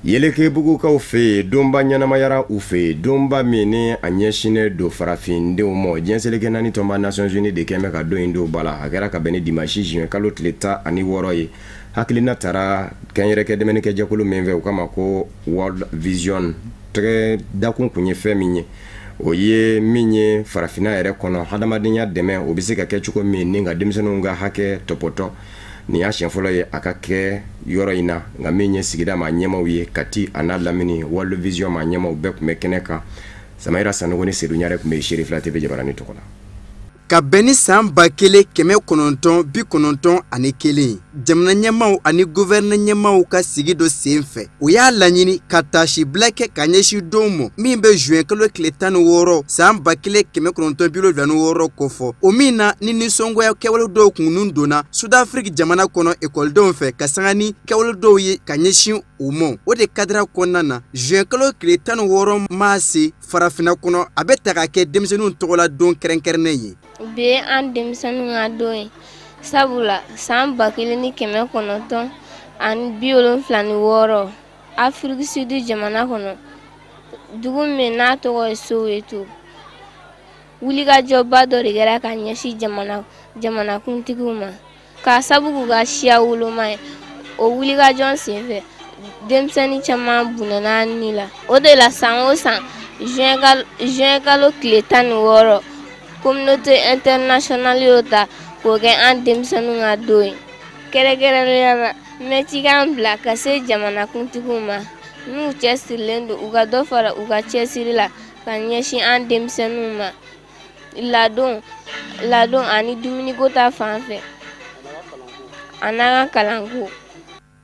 Yelekebugukaw fɛ yen, donba ɲɛnamayara u fɛ yen, donba min ni a ɲɛsinnen don farafindenw ma. Diɲɛ seleke naani tɔnba Nations Unies de kɛn bɛ ka don in don ba la. A kɛra ka bɛn ni dimanche juin kalo tile 16 ye. Hakilina taara kɛnyɛrɛkɛ dɛmɛnikɛjɛkulu min fɛ, u k'a ma ko World Vision. Tɛgɛ dakun kun ye fɛn min ye, o ye min ye farafinna yɛrɛ kɔnɔ, hadamadenya dɛmɛ o bɛ se ka kɛ cogo min ni ka denmisɛnninw ka hakɛ tɔpɔtɔ. Nin y'a siɲɛ fɔlɔ ye a ka kɛ yɔrɔ in na. Nka min ye sigida maa ɲɛmaw ye, Kati a n'a lamini, World Vision maa ɲɛmaw bɛɛ tun bɛ kɛnɛ kan. Samayira Sanogo ni Sedu Ɲare tun bɛ Serifila TV jabarani tɔgɔ la. Ka bɛn ni san 1991, jamana ɲɛmaw ani gouvernement ɲɛmaw ka sigi dɔ sen fɛ, o y'a laɲini ka taasibila kɛ ka ɲɛsin don ma min bɛ juin kalo tile 16 san 1976 kofɔ, o min na ni nisɔngoya kɛwale dɔw kun donna Sud-Afrique jamana kɔnɔ ekɔlidenw fɛ ka sanga ni kɛwale dɔw ye ka ɲɛsin u ma. O de kadira kɔnɔna na, juin kalo tile 16 maa se farafinna kɔnɔ, a bɛ ta ka kɛ denmisɛnninw tɔgɔla don kɛrɛnkɛrɛnnen ye. Bi ye an denmisɛnninw ka don ye, sabula san 1976, Afrique Sud jamana kɔnɔ, dugu min n'a tɔgɔ ye Soweto, wulikajɔba dɔ de kɛra ka ɲɛsin jamanakuntigiw ma k'a sabu k'u ka siya woloma ye. O wulikajɔ senfɛ, denmisɛnnin caman bɔnɛna ni la. O de la san o san juin kalo tile 16, communauté internationale y'o ta k'o kɛ an denmisɛnninw ka don ye. Kɛrɛnkɛrɛnnenya la, n bɛ cikan bila ka se jamanakuntigiw ma n'u cɛsirilen don, u ka dɔ fara u ka cɛsiri la ka ɲɛsin an denmisɛnninw ma ladon ani dumuniko ta fan fɛ, a n'an ka kalanko.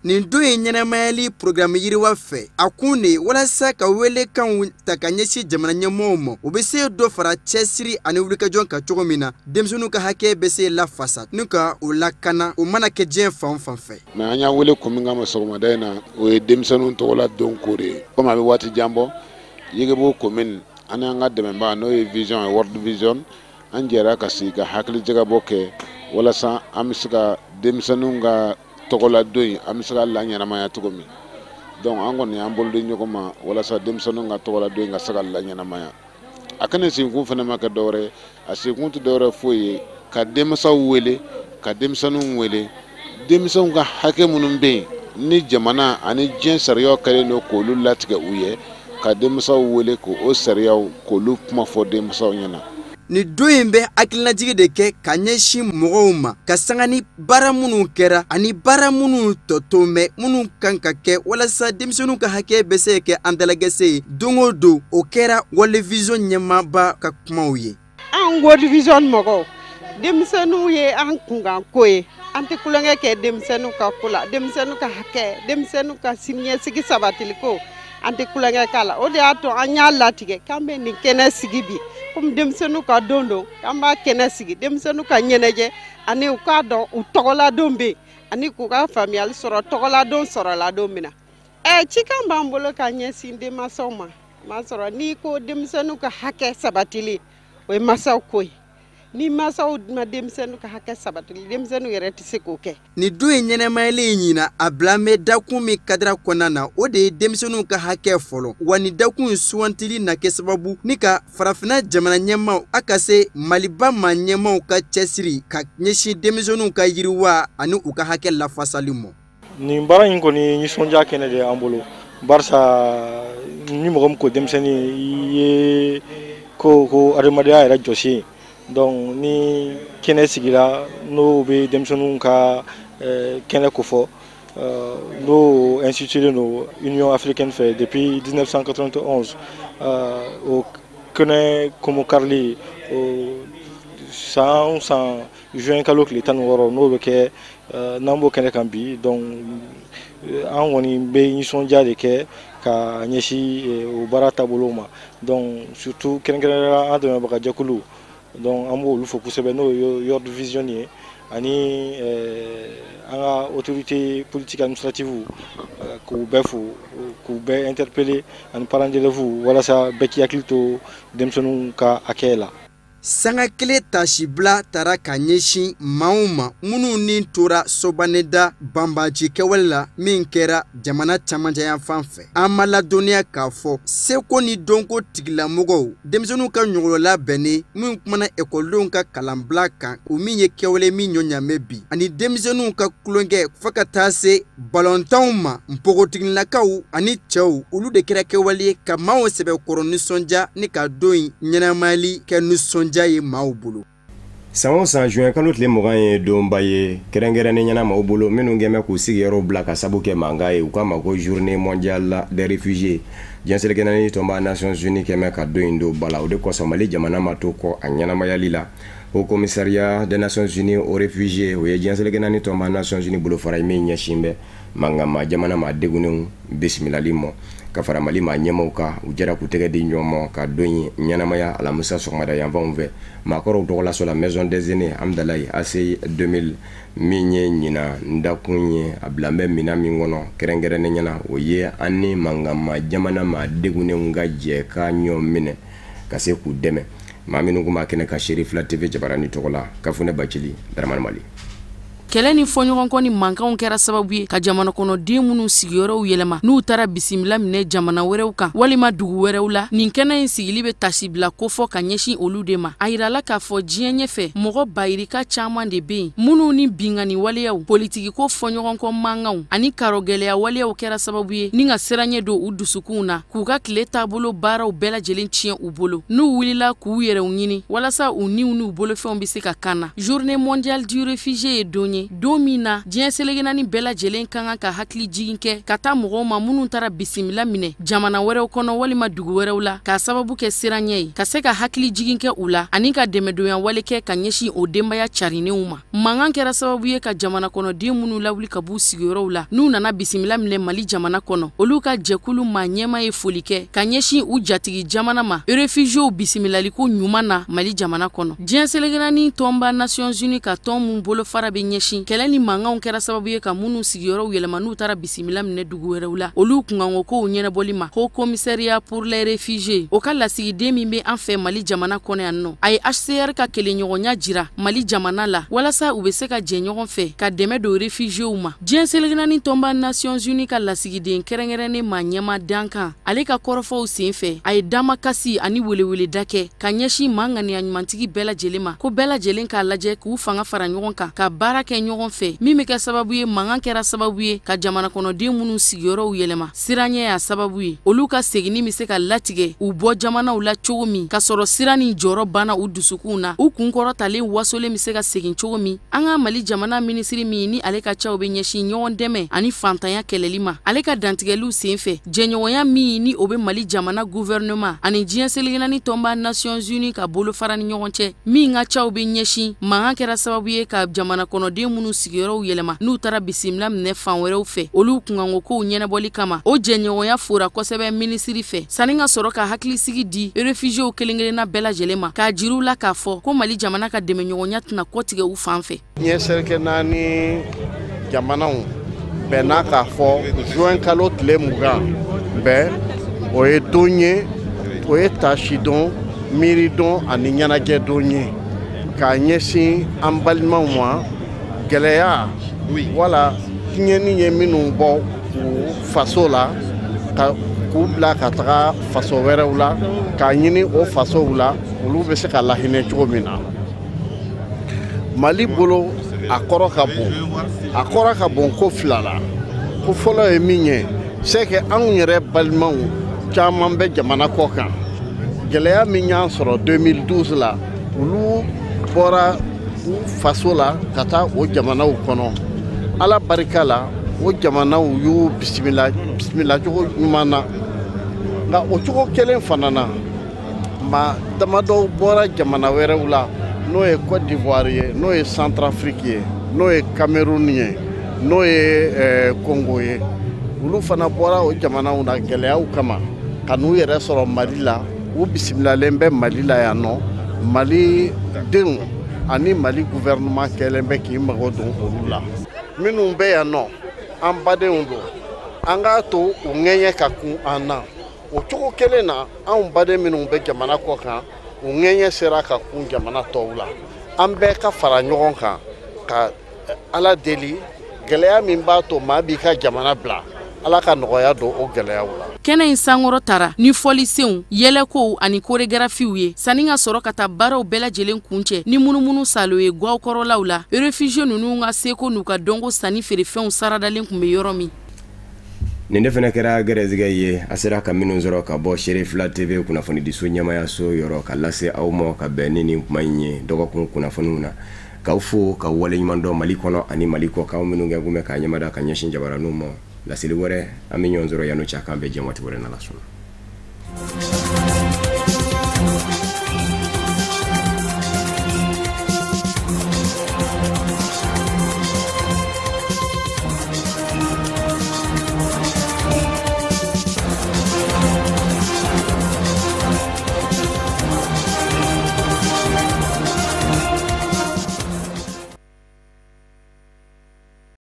Nin don in ɲɛnamayali programme yiriwa fɛ, a kun de walasa ka welekanw ta ka ɲɛsin jamana ɲɛmɔgɔw ma, u bɛ se dɔ fara cɛsiri ani wulikajɔ kan cogo min na denmisɛnninw ka hakɛ bɛ se lafasa ni ka o lakana, o mana kɛ diɲɛ fan o fan fɛ. Mais an y'an wele kun min kama sɔgɔmada in na, o ye denmisɛnninw tɔgɔla don ko de ye. Komi a bɛ waati jan bɔ, Yekebo commune an y'an ka dɛmɛbaa n'o ye Vision ye, World Vision, an jɛra ka sigi ka hakilijagabɔ kɛ walasa an bɛ se ka denmisɛnninw ka tɔgɔla don in an bɛ se ka laɲɛnamaya cogo min. Donc an kɔni y'an bolo di ɲɔgɔn ma walasa denmisɛnninw ka tɔgɔla don in ka se ka laɲɛnamaya. A kana seginkun fana ma kɛ dɔwɛrɛ ye, a seginkun tɛ dɔwɛrɛ foyi ye ka denmansaw wele, ka denmisɛnninw wele, denmisɛnw ka hakɛ minnu bɛ yen ni jamana ani diɲɛ sariyaw kɛlen don k'olu latigɛ u ye, ka denmansaw wele k'o sariyaw k'olu kuma fɔ denmansaw ɲɛna. Nin don in bɛ hakilinajigi de kɛ ka ɲɛsin mɔgɔw ma ka sanga ni baara minnu kɛra ani baara minnu tɔ to mɛ minnu kan ka kɛ walasa denmisɛnninw ka hakɛ bɛ se ka kɛ an dalagɛsɛ ye don o don. O kɛra World Vision ɲɛmaaba ka kumaw ye. An World Vision mɔgɔw, denmisɛnninw ye an kunkanko ye. An tɛ tulonkɛ kɛ denmisɛnninw ka ko la, denmisɛnninw ka hakɛ, denmisɛnninw ka siniɲɛsigi sabatiliko, an tɛ tulonkɛ k'a la. O de y'a to an y'a latigɛ k'an bɛ nin kɛnɛ sigi bi, komi denmisɛnninw ka don don, k'an b'a kɛnɛ sigi denmisɛnninw ka ɲɛnajɛ ani u k'a dɔn u tɔgɔladon bɛ yen, ani k'u ka faamuyali sɔrɔ tɔgɔladon sɔrɔla don min na. Cikan b'an bolo ka ɲɛsin denmansaw ma, m'a sɔrɔ n'i ko denmisɛnninw ka hakɛ sabatili, o ye mansaw ko ye. Ni mansaw ma denmisɛnninw ka hakɛ sabatili, denmisɛnninw yɛrɛ tɛ se k'o kɛ. Nin don in ɲɛnamayali in ɲina, a bila bɛ dakun min kadira kɔnɔna na, o de ye denmisɛnninw ka hakɛ fɔlɔ. Wa nin dakun in sugantili na kɛ sababu ni ka farafinna jamana ɲɛmaaw a ka se Maliba maa ɲɛmaaw ka cɛsiri ka ɲɛsin denmisɛnninw ka yiriwa ani u ka hakɛ lafasali ma. Nin baara in kɔni nisɔndiya kɛnɛ de y'an bolo, barisa ni mɔgɔ min ko denmisɛnnin i ye ko adamadenya yɛrɛ jɔsi. Donc ni kɛnɛ sigira n'o bɛ denmisɛnninw ka kɛnɛ kofɔ, n'o institué don Union africaine fɛ depuis 1991, o kɛnɛ kɔmɔkarili o san o san juin kalo tile 16 n'o bɛ kɛ, n'an b'o kɛnɛ kan bi. Donc an kɔni bɛ nisɔndiya de kɛ ka ɲɛsin o baara taabolo ma. Donc surtout kɛrɛnkɛrɛnnenya la an dɛmɛbagajɛkulu, donc an b'olu fo kosɛbɛ, n'o ye World Vision ye ani an ka autorité politique administrative, k'u bɛɛ fo, k'u bɛɛ interpeller ani parents d'élèves walasa bɛɛ k'i hakili to denmisɛnninw ka hakɛ la. Sanga kelen tasibila tara ka ɲɛsin maaw ma minnu ni tora sobaneda banbaji kɛwale la min kɛra jamana camancɛ fan fɛ. An ma ladɔnniya k'a fɔ seko ni dɔnko tigilamɔgɔw denmisɛnninw ka ɲɔgɔnlɔ bɛnnen min kumana ekɔlidenw ka kalanbila kan o min ye kɛwale min ɲɔ ɲamɛ bi ani denmisɛnninw ka tulonkɛ fo ka taa se balontanw ma npogotigilakaw ani cɛw olu de kɛra kɛwale ye ka maaw sɛbɛkɔrɔ nisɔndiya ni ka don in ɲɛnamayali kɛ nisɔndiya ye maaw bolo. San o san juin kalo tile 20 ye donba ye kɛrɛnkɛrɛnnen ɲɛna maaw bolo minnu kɛn bɛ k'u sigiyɔrɔw bila ka sabu kɛ mankan ye u k'a ma ko journée mondiale des réfugiés. Diɲɛ seleke naani tɔnba Nations Unies kɛn bɛ ka don in don ba la. O de kosɔn Mali jamana ma to kɔ a ɲɛnamayali la. Haut Commissariat des Nations Unies aux réfugiés o ye diɲɛ seleke naani tɔnba Nations Unies bolofara ye min ɲɛsin bɛ mankanma jamana maa degunnenw bisimilali ma ka fara Mali maa ɲɛmaaw kan. U jɛra k'u tɛgɛ di ɲɔgɔn ma ka don in ɲɛnamaya alamisa sɔgɔmada yanfanw fɛ maakɔrɔw tɔgɔlaso la Maison des Aînés Amdalayi ACI 2000 min ye ɲinan dakun ye a bila bɛ minɛn min kɔnɔ kɛrɛnkɛrɛnnen ɲɛna o ye an ni mankanma jamana maa degunnenw ka jɛ ka ɲɔgɔn minɛ ka se k'u dɛmɛ. Maa minnu tun b'a kɛnɛ ka Serifila TV jabarani tɔgɔ la Kafunɛ Bacili Daramani Mali. Kɛlɛ ni fɔɲɔgɔnkɔ ni mankanw kɛra sababu ye ka jamana kɔnɔden minnu sigiyɔrɔw yɛlɛma n'u taara bisimila minɛ jamana wɛrɛw kan walima dugu wɛrɛw la. Nin kɛnɛ in sigili bɛ tasibila kofɔ ka ɲɛsin olu de ma. A yirala k'a fɔ diɲɛ ɲɛfɛ mɔgɔ bayirika caman de bɛ yen minnu ni binkanni waleyaw, politikiko fɔɲɔgɔnkɔ mankanw ani karɔgɛlɛya waleyaw kɛra sababu ye ni ka siranɲɛ don u dusukunw na k'u ka tile taabolo baaraw bɛɛ lajɛlen tiɲɛ u bolo n'u wulila k'u yɛrɛw ɲini walasa u niw n'u bolofɛnw bɛ se ka kana. Journée mondiale du réfugié ye don ye don min na diɲɛ seleke naani bɛɛ lajɛlen ka kan ka hakili jigin kɛ ka taa mɔgɔw ma minnu taara bisimila minɛ jamana wɛrɛw kɔnɔ walima dugu wɛrɛw la k'a sababu kɛ siranɲɛ ye ka se ka hakili jigin kɛ u la ani ka dɛmɛdonya wale kɛ ka ɲɛsin o denbaya carinnenw ma. Mankan kɛra sababu ye ka jamana kɔnɔden minnu lawuli ka b'u sigiyɔrɔw la n'u nana bisimila minɛ Mali jamana kɔnɔ olu ka jɛkulu maa ɲɛmaa ye foli kɛ ka ɲɛsin u jatigi jamana ma réfugiés bisimilaliko ɲuman na Mali jamana kɔnɔ. Diɲɛ seleke naani tɔnba Nations Unies ka tɔn mun bolofara bɛ ɲɛsin kɛlɛ ni mankanw kɛra sababu ye ka minnu sigiyɔrɔw yɛlɛma n'u taara bisimila minɛ dugu wɛrɛw la olu kunkanko kow ɲɛnabɔli ma. Haut Commissariat pour les réfugiés o ka lasigiden min bɛ an fɛ Mali jamana kɔnɔ yan nɔ a ye HCR ka kelenɲɔgɔnya jira Mali jamana la walasa u bɛ se ka jɛ ɲɔgɔn fɛ ka dɛmɛ don réfugiés ma. Diɲɛ seleke naani tɔnba Nations Unies ka lasigiden kɛrɛnkɛrɛnnen maa ɲɛmaa dankan ale ka kɔrɔfɔw sen fɛ a ye damakasi ani weleweleda kɛ ka ɲɛsin maa ŋaniya ɲumantigi bɛɛ lajɛlen ma ko bɛɛ lajɛlen k'a lajɛ k'u fanga fara ɲɔgɔn kan ka baara kɛ ɲɔgɔn fɛ min bɛ kɛ sababu ye mankan kɛra sababu ye ka jamana kɔnɔden minnu sigiyɔrɔw yɛlɛma siranɲɛ y'a sababu ye olu ka seginni bɛ se ka latigɛ u bɔ jamanaw la cogo min ka sɔrɔ sira ni jɔyɔrɔ banna u dusukunw na u kunkɔrɔtalen wasolen bɛ se ka segin cogo min. An ka Mali jamana minisiri min ni ale ka caw bɛ ɲɛsin ɲɔgɔn dɛmɛ ani fantanya kɛlɛli ma ale ka dantigɛliw sen fɛ jɛɲɔgɔnya min ni o bɛ Mali jamana gouvernement ani diɲɛ seleke naani tɔnba Nations Unies ka bolofara ni ɲɔgɔn cɛ min ka caw bɛ ɲɛsin mankan kɛra sababu ye ka jamana kɔnɔden minnu sigiyɔrɔw yɛlɛma n'u taara bisimila minɛ fan wɛrɛw fɛ olu kunkanko kow ɲɛnabɔli kama o jɛɲɔgɔnya fora kosɛbɛ minisiri fɛ sanni ka sɔrɔ ka hakilisigi di réfugiés kelen kelenna bɛɛ lajɛlen ma k'a jira u la k'a fɔ ko Mali jamana ka dɛmɛɲɔgɔnya tɛna kɔtigɛ u fan fɛ. Diɲɛ seleke naani jamanaw bɛnna k'a fɔ juin kalo tile 20 bɛɛ o ye don ye o ye tasidon miiridon ani ɲɛnajɛ don ye k'a ɲɛsin an balimaw ma gɛlɛya wala tiɲɛni ye minnu bɔ u faso la ka k'u bila ka taga faso wɛrɛw la k'a ɲini o fasow la olu bɛ se ka lahinɛ cogo min na. Mali bolo a kɔrɔ ka bon a kɔrɔ ka bon ko fila la ko fɔlɔ ye min ye c'est que anw yɛrɛ balimaw caman bɛ jamana kɔ kan gɛlɛya min y'an sɔrɔ 2012 la olu bɔra u faso la ka taa o jamanaw kɔnɔ Ala barika la o jamanaw y'u bisimila cogo ɲuman na nka o cogo kelen fana na maa damadɔw bɔra jamana wɛrɛw la n'o ye Côte d'Ivoire ye n'o ye Centrafrique ye n'o ye Cameroun ye n'o ye Congo ye olu fana bɔra o jamanaw na gɛlɛyaw kama ka n'u yɛrɛ sɔrɔ Mali la u bisimilalen bɛ Mali la yan nɔ Mali denw ani Mali gouvernement kɛlen bɛ k'i mago don olu la minnu bɛ yan nɔ an badenw don an k'a to u ŋɛɲɛ ka kun an na o cogo kelen na anw baden minnu bɛ jamana kɔ kan U ŋɛɲɛ sera ka kun jamana tɔw la. An bɛɛ ka fara ɲɔgɔn kan ka Ala deli, gɛlɛya min b'a to maa b'i ka jamana bila, Ala ka nɔgɔya don o gɛlɛyaw la. Kɛnɛ in sankɔrɔ tara ni fɔlisenw, yɛlɛkow ani koregarafiw ye, sanni ka sɔrɔ ka taa baaraw bɛɛ lajɛlen kuncɛ ni munumunu salo ye gwaw kɔrɔlaw la, réfugié ninnu ka seko n'u ka dɔnko sanni feerefɛnw saradalen tun bɛ yɔrɔ min. Nin de fana kɛra gɛrɛsɛgɛ ye, a sera ka minnu sɔrɔ ka bɔ Serifila TV kunnafonidiso ɲɛmayaso yɔrɔ ka lase aw ma ka bɛn ni nin kuma in ye dɔgɔkun kunnafoniw na. K'aw fo ka waleɲuman dɔn Mali kɔnɔ ani Mali kɔ kan, minnu kɛ kun bɛ k'a ɲɛmada ka ɲɛsin jabaraninw ma. Laseli wɛrɛ, an bɛ ɲɔgɔn sɔrɔ yan'o cɛ, k'an bɛn diɲɛ waati wɛrɛ n'Ala sɔnna.